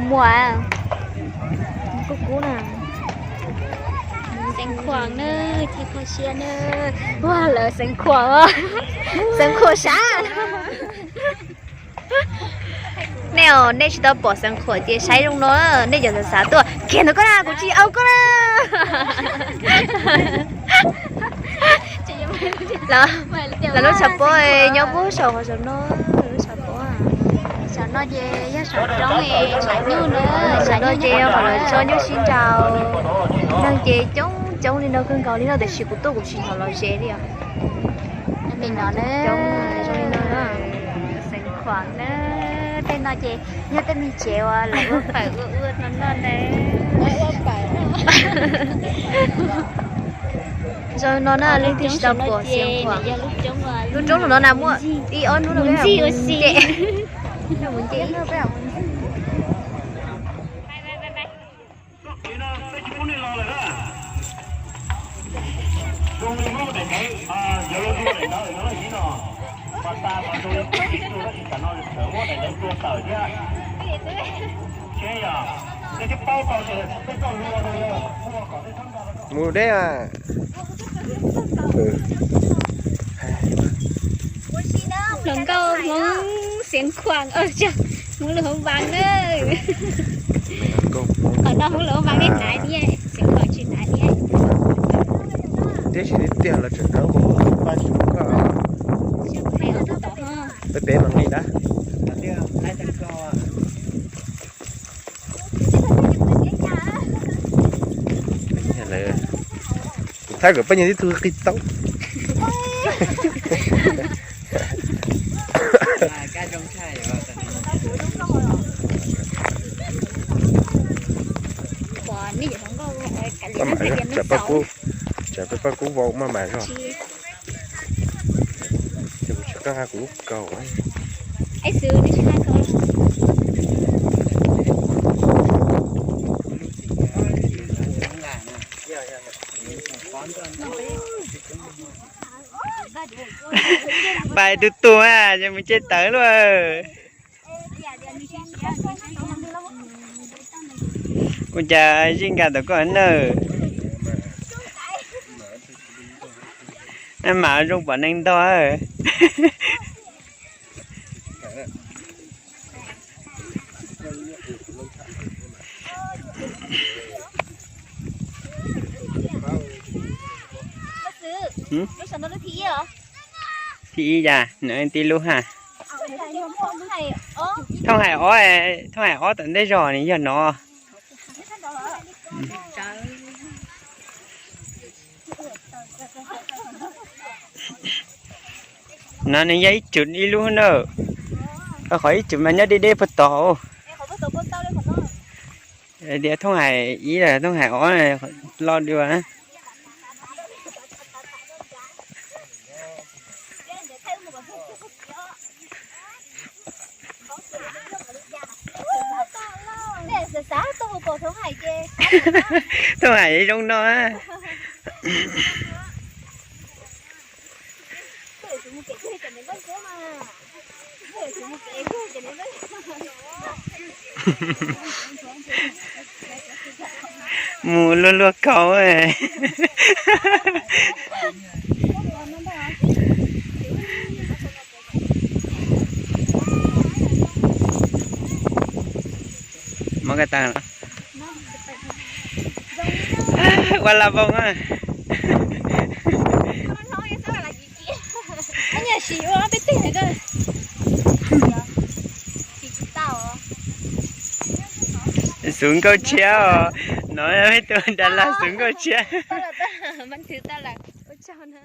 Muaj, kub kub na. Xeev Khuam na, tsis kho siab na. Ua lawv Xeev Khuam, Xeev Khuam sab. Nej os, nej tsis tau pom Xeev Khuam ces saib zoo no, nej cov xav xav tuaj kiag ntawm koj na, kuv tsis au koj na. Lawv lub tshav pob nyob puag saum qhov saum no, lub tshav pob. Saum no ces yog saum roob, saum nyuj na, saum no ces yog qhov lawv tso nyuj sib nraus. Neeg ces coob coob li no kawg nkaus li no tiam sis kuv tuaj kuv tsis hnov los ze li os. Pem no na, zoo li no na, Xeev Khuam na. Tej no ces yog tej me tsev uas lawv ua fawm ua ua no no na. Zoo no na, leej twg tsis tau pom Xeev Khuam. Lub roob no na muaj ib ob hnub no peb mus nce. Peb mus nce ib hnub peb mus nce. Mus deb. Hluas nkauj Hmoob Xeev Khuam, Hmoob Luas Hmoob Vas na. Qhov no Hmoob Luas Hmoob Vas nej hnav thiab, Xeev Khuam tsis hnav thiab. Tiam sis tiag los tseem kawg pab tsis muaj koj. Peb peb mas nqi dab. Kuv thaij kom peb nyuag tib tug qi taub. Maj mam, tsam peb paj kub vau maj mam zog. Ces kuv tsis kam hab kuv lub kaus. Pais tus tus a, ces mus ceg tawv luaj. Ua cas zij nkag tom koj na? Maj mam zoo pom neeg ntog. Thib ib cas nws tib lub ha. Thooj hais ob, thooj hais ob tom ntej zog nws yog no. No nws yog ib cum ib lub na. Qhov ib cum mas nyob deb deb puag tod. Tias thooj hais ib, thooj hais ob los dua. Thooj hais zoo no. Mus luag luag kaus. Muab ko taw los. Ua la voos a. Xuv nkauj tshiab os. No peb tus Dalas xuv nkauj tshiab. Ua tsaug na.